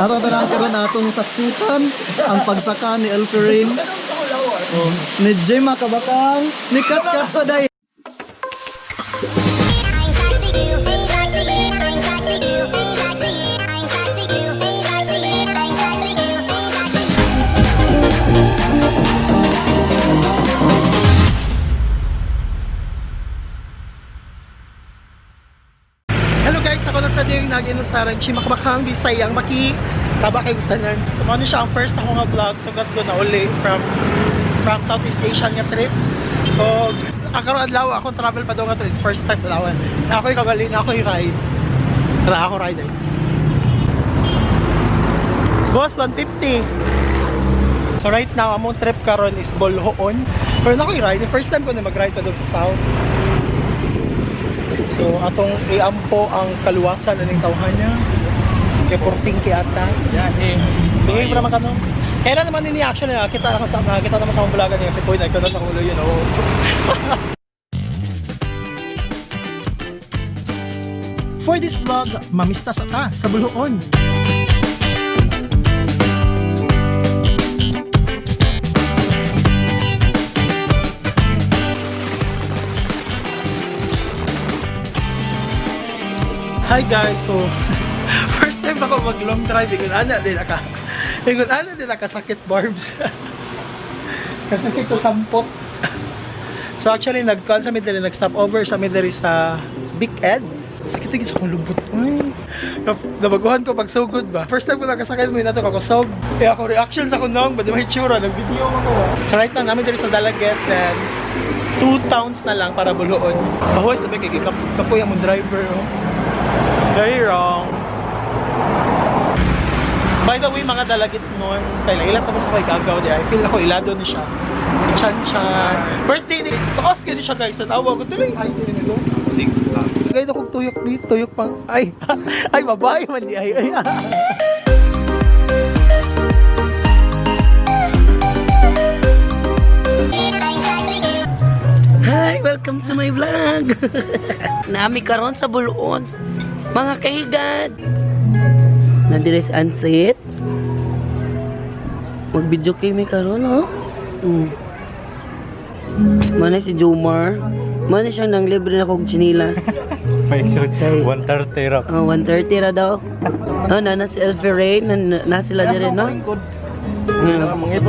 Ato tanang karon atong saksikan ang pagsaka ni Elferin. Oh, ni Jim Makabakang, ni Kat Kat sa day. Hello guys, ako na sa ding nag-inusaran Chimakbakang Bisayang Maki. Saba kay gusto nun. So, ano siya ang first ako nga vlog. Sugat ko na uli from Southeast Asia nga trip. So, ang karon adlaw akong travel pa daw nga to is first time adlaw. Na ako'y kabali, na ako'y ride. Tara ako ride eh. Boss, 150. So right now, among trip karon is Bolhoon. Pero na ako'y ride. First time ko na mag-ride pa doon sa South. So atong iampo ang kaluwasan aning tawhan niya. Kay porting kay ata. Yan eh. Bigay mo naman kano. Kailan naman ini actually nakita ako sa nakita naman sa akong vlog niya si Kuya nagkano sa ulo yun. Oh. For this vlog, mamista sa ta sa Buluon. Hi guys. So first time ako mag long drive ingon ana din aka. Ingon ana din aka sakit barbs. Kasakit ko sampot. So actually nagkuan sa midiri, nag-stop over sa midiri sa Big Ed. Sakit gyud sa akong lubot. Ay. Nabaguhan ko pagsugod ba. First time ko nakasakay mo nato kakusog. Eh ako reaction sa kunong, ba di may tsura, nag-video ako ba. So right now namin diri sa Dalaguete then two towns na lang para Buluon. Bahoy sabi kay kapoy ang mong driver oh. Very wrong. By the way, mga dalagit nun, kay ilan tapos ako igagaw di. I feel ako ilado ni siya. Si Chan Chan. Birthday ni Taas kayo ni siya guys. Tanawa ko tuloy. Ay, dili nilo. Six lang. Gayud akong tuyok ni tuyok pang ay ay babae man di ay ay. Hi! Welcome to my vlog! Nami karon sa Buluon. Mga kahigad! Nandire si Ansit. Mag-video kami karon, oh. Mana si Jomar. Mana siya nang libre na kog chinilas. Pa-exo, 130 ra. Oh, 130 ra daw. Oh, nana si Elfie na, na sila dire, no?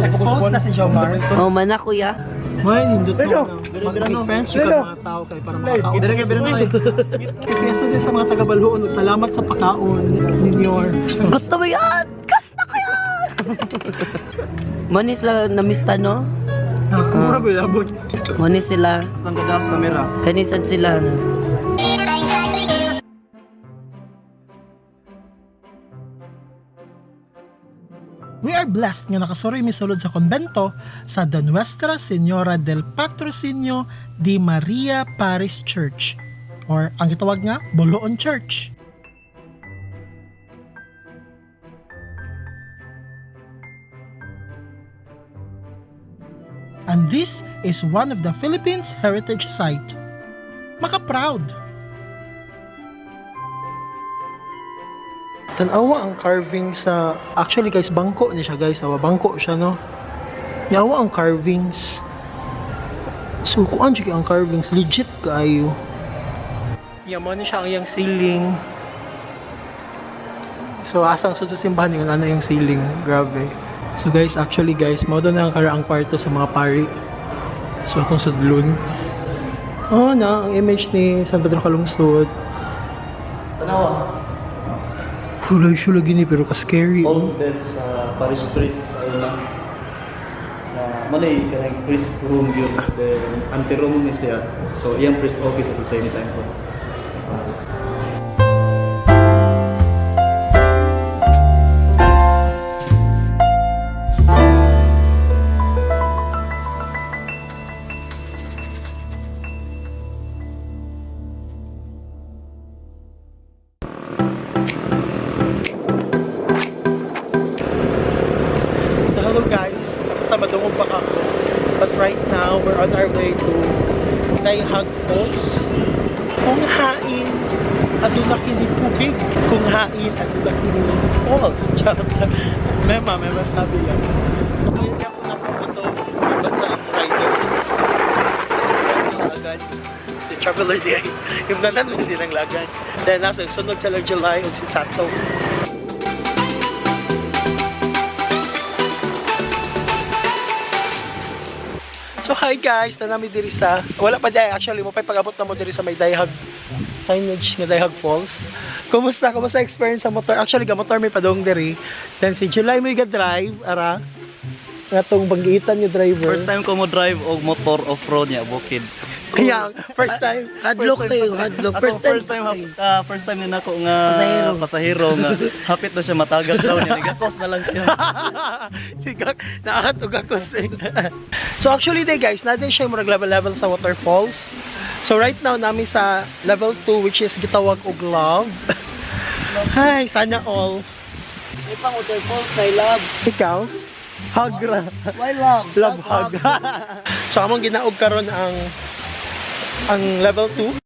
Exposed na si Jomar. Oh, mana kuya. May nindot no. Mag-make friendship ang mga tao kay para makakaon. Piyesta din sa mga taga Balhoon. Salamat sa pakaon ninyo. Gusto mo yan! Gusto ko yan! Manis sila namista, no? Mura ko labot. Manis sila. Basta ang ganda sa kamera. Kanisad sila, no? We are blessed nga nakasuroy misulod sa konbento sa The Nuestra Señora del Patrocinio de Maria Paris Church or ang gitawag nga Boloon Church. And this is one of the Philippines heritage site. Maka-proud! Tanawa ang carving sa actually guys bangko ni siya guys awa bangko siya no. Yawa ang carvings. So kuan jud ang carvings legit kaayo. Yamo ni siya ang iyang ceiling. So asang sud sa simbahan yung ano yung ceiling, grabe. So guys, actually guys, mao na ang karaang kwarto sa mga pari. So atong sudlon. Oh na ang image ni San Pedro Calungsod. Tanawa. Hulay siya lagi ni pero ka-scary. All dead sa parish priest sa una. Na malay kanang priest room yun. Then anteroom ni siya. So iyang priest office at the same time po. Sa parish. So hello guys, madungog pa ako. But right now, we're on our way to Dayhag Falls. Kung hain, at Aduna kini tubig. Kung hain, aduna kini falls. Charot. Mema, mema sabi lang. So ngayon nga po na po ito, iba't sa rider. So, agad. The Traveler Day. Yung nanan hindi lang lagan. Then nasa sunod sa July ug si Tato. So hi guys, na nami diri sa wala pa di actually mo pa pag-abot na mo diri sa may Dayhag signage nga Dayhag Falls. Kumusta? Kumusta experience sa motor? Actually, ga motor may padong diri. Then si July mo ga drive ara ngatong banggiitan yung driver. First time ko mo drive og motor off-road niya bukid. Kaya first time. Hadlock tayo, hadlock. Ako, first time first time din ako nga Pasahero. pasahero nga hapit na siya matagak daw niya nigakos na lang siya. Ligak, naahat og ako So actually day guys, natin siya murag level level sa waterfalls. So right now nami sa level 2 which is gitawag og love. Hi, sana all. May pang waterfalls, I love. Ikaw? Hug ra. Why love? Love hug. So among ginaog karon ang level 2.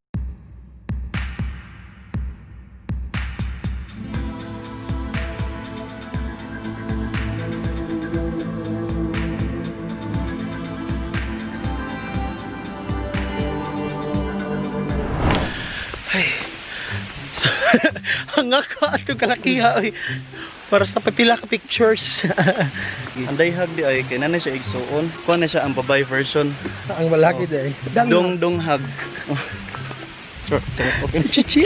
Ay. Ang ako ato kalakiha oy. Para sa pipila ka pictures. Ang dayhag di ay kay na siya igsuon. Kuha na siya ang babay version. Ang malaki day. Dong dong hag. Sure, sure, okay. Chichi.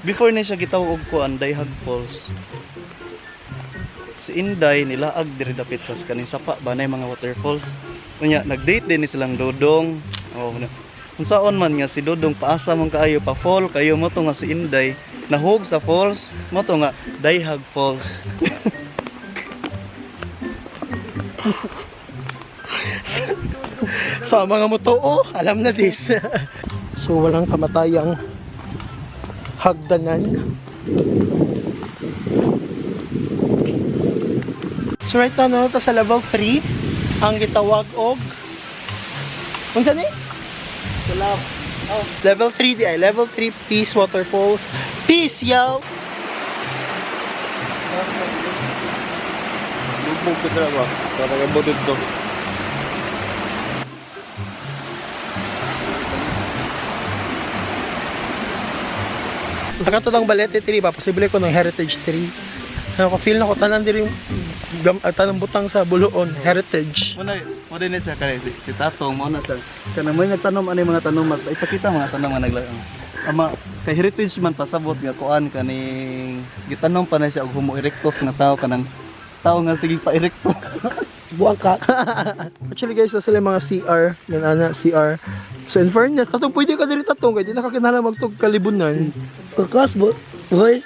Before na siya gitawag og kuan Dayhag Falls. Si Inday nilaag diri dapit sa kaning sapa ba na mga waterfalls. Unya nag-date din ni silang Dodong. Oh, na. Unsaon man nga si Dodong paasa man kaayo pa fall kayo mo to nga si Inday nahug sa falls mo to nga Dayhag Falls. So, ang mga motoo, alam na this. So, walang kamatayang hagdanan. So, right now, no, ta sa level 3, ang gitawag og unsa ni? Love. Oh, level 3 di ay level 3 Peace Waterfalls. Peace, yo! Lubog ko ba? Para ka dito. Ang lang Balete tree ba, posible ko ng heritage tree. Ano ko feel na ko tanan diri tanang butang sa Buluon, heritage. Muna, mo din siya kay si Tatong mo na siya. Kana mo nagtanom ani mga tanom ipakita mga tanom nga naglaang. Ama kay heritage man pasabot nga kuan kaning gitanom pa na siya og Homo erectus nga tao kanang tao nga sige pa erecto. Buang ka. Actually guys, nasa sila yung mga CR, yan ana, CR. So in fairness, tatong pwede ka diri tatong kay di na ka kinahanglan magtug kalibunan. Kakas, bo. Hoy.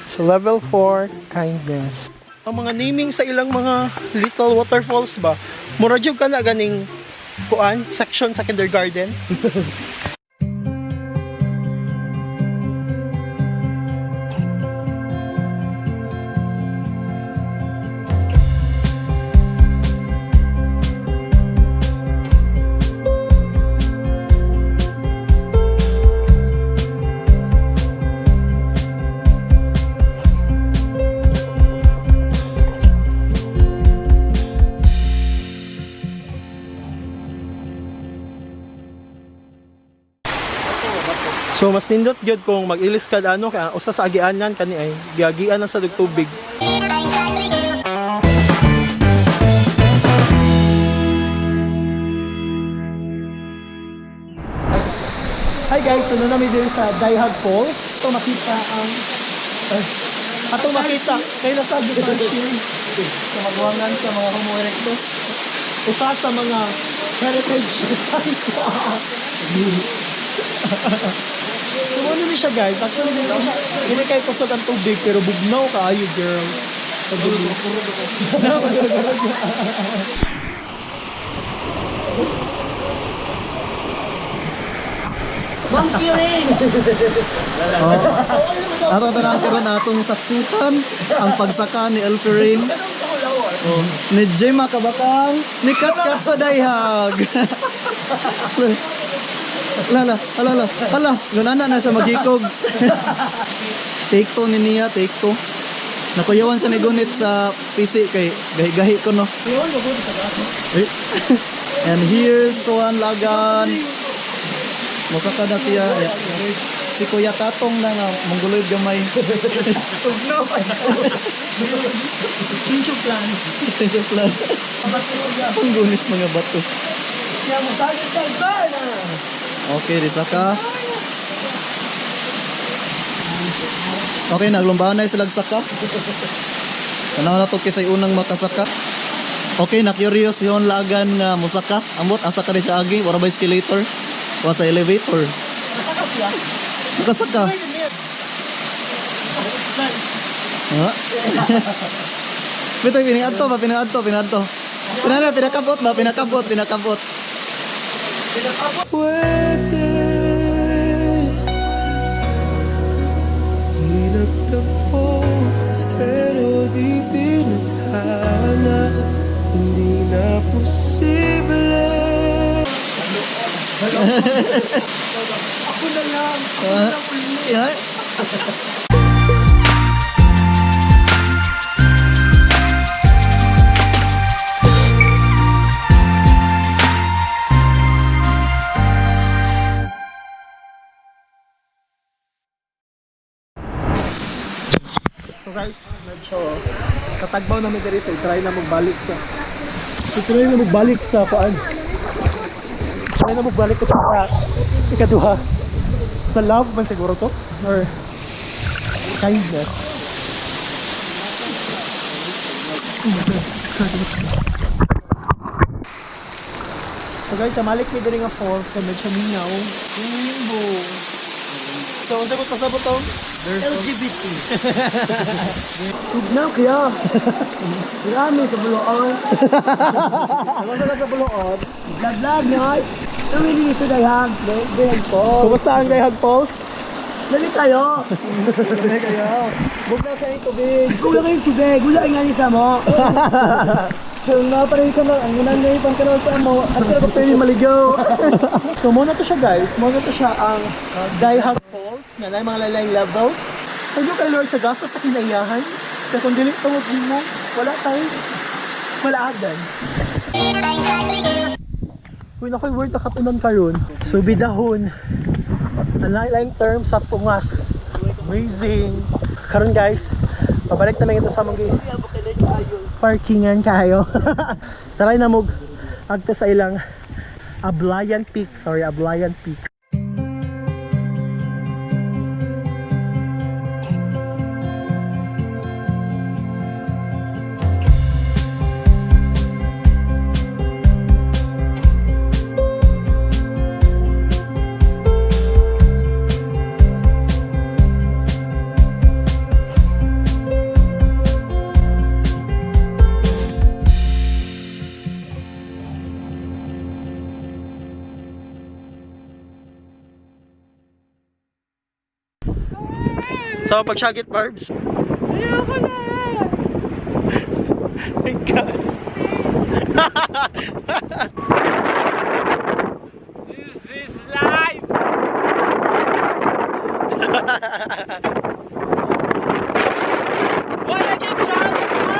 So level 4, kindness. Ang mga naming sa ilang mga little waterfalls ba, mura jud ka na ganing kuan section sa kindergarten. So mas nindot gyud kung mag-ilis ka ano kay usa sa agianan kani ay giagian na sa tubig. Hi guys, so na namin dito sa Dayhag Falls. Ito makita ang atong makita kay nasa sa magwangan sa mga Homo erectus. Usa sa mga heritage site. So ano ni siya guys, actually dili siya dili kay kusog ang tubig pero bugnaw kaayo girl. Monkey ring! Ato tanan karon atong saksitan ang pagsaka ni Elferin. Oh, ni Jema Kabakang, ni Katkat sa Dayhag. Ala, ala, ala, ala, gunana na siya magikog. Take two ni niya, take two. Nakuyawan sa ni Gunit sa PC kay gahi-gahi ko no. Eh. And here's Soan Lagan. Mosaka na siya. Yeah. Si Kuya Tatong na nga, mongoloid gamay. Change of plan. Change of plan. Ang gunit mga bato. Okay, risaka. Okay, naglumbahan na sila saka. Tanaw na to kisay unang makasaka. Okay, na-curious yon lagan nga musaka. Ambot, asa ka rin siya agi? Wala ba escalator? Wa sa elevator. Nasaka siya. Nakasaka. Ha? Bitoy, pinaadto ba? Pinaadto, pinaadto. Pinana, pinakabot ba? Pinakabot, pinakabot. Pwede Di nagtapo pero di tinadhana. Hindi na posible. Ako na lang. Ah, yeah. So guys, medyo katagbaw namin diri, so try na magbalik sa try na magbalik sa kuan. Try na magbalik ko sa ikaduha. Sa love man siguro to or kindness. So guys, samalik mi diri nga falls so medyo mingaw. Rainbow. So unsa ko pasabot to? LGBT. Tugnaw kaya. Marami sa Buluon. Ano ka sa Buluon? Vlog-vlog nga. Tumili ito dayhag. Dayhag po. Kumusta ang Dayhag Falls? Dali kayo. Dali kayo. Bugna sa iyong tubig. Kulang kayong tubig. Wala nga ni sa mo. Kung nga pa rin ka na, ang unan na ipang kanal sa mo, at pero kung pwede maligaw. So muna to siya guys, muna to siya ang Dayhag Falls, nga na mga lalayng levels. Thank you kay Lord sa gasa sa kinaiyahan. Kaya kung dili tungod mo, wala tayo. Malaagan. Uy, nakoy word nakatunan karon. So bidahon. Ang laing term sa pungas. Amazing. Karon guys, pabalik na ito sa mga parkingan kayo. Try na mog agto sa ilang Ablayan Peak. Sorry, Ablayan Peak. So, pagsyagit, Barbs. Ayoko na! Thank God. This is life! Wala yung chance pa!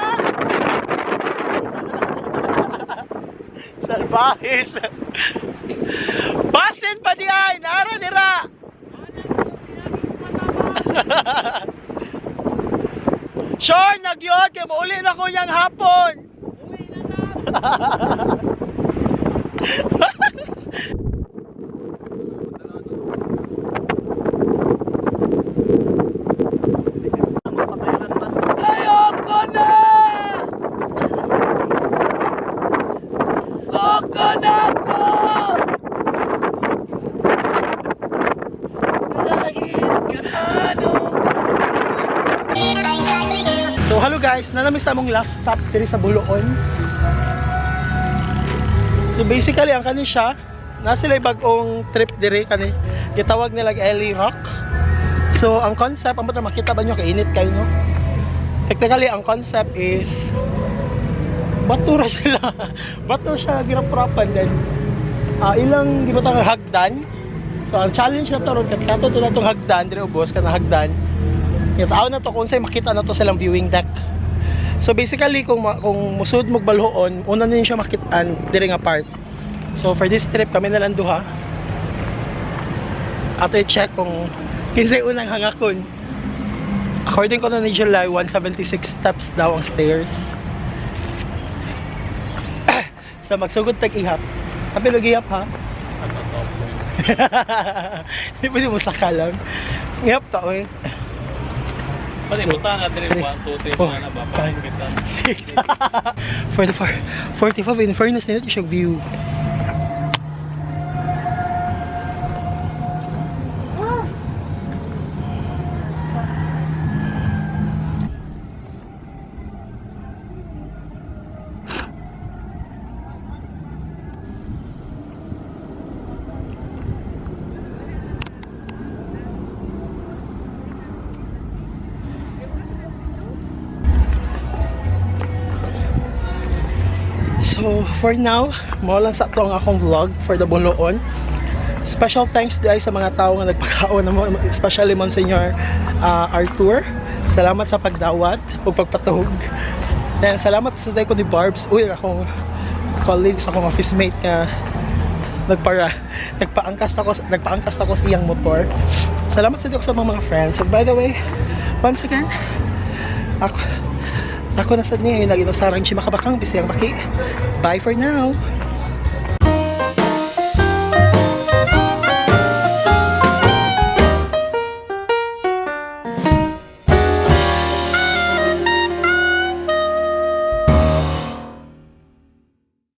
Salbahis! Basin pa di ay! Naro nira! Sure, nagyod! Kaya mauli na ko yang hapon! Ayoko na! Soko na ako! Kahit gaano. So hello guys, nanamis na mong last stop diri sa Buluon. So basically ang kani siya, na sila bagong trip diri kani. Gitawag nila LA Rock. So ang concept, ang makita ba nyo kainit kayo no? Technically ang concept is bato ra sila. Bato siya ginaprapan then ilang gibutang hagdan. So ang challenge na to ron kat kato to na tong hagdan dire ubos kana hagdan. Tao na to kung unsay makita na to silang viewing deck. So basically kung musud mo Boljoon, una na siya makitaan dire nga part. So for this trip kami na lang duha. Ato i-check kung kinsay unang hangakon. According ko na ni July, 176 steps daw ang stairs. So magsugod tag ihap. Kapil og ihap ha. Hindi pwede mo sakalam. Ihap ta oy. Pati buta nga diri 1 2 3 Four, 4 na ba five, pa six, 44, 45 in fairness nila siya view. So, for now, mao lang sa to ang akong vlog for the Boljoon. Special thanks diay sa mga tao nga nagpakaon namo, especially Monsignor Arthur. Salamat sa pagdawat ug pagpatuhog. Then salamat sa day ko ni Barbs, uy akong colleagues, akong office mate nga nagpara nagpaangkas ako sa iyang motor. Salamat sa ko sa mga friends. So by the way, once again, ako ako na sad niya yung lagi nasarang si Makabakang Bisayang Baki. Bye for now.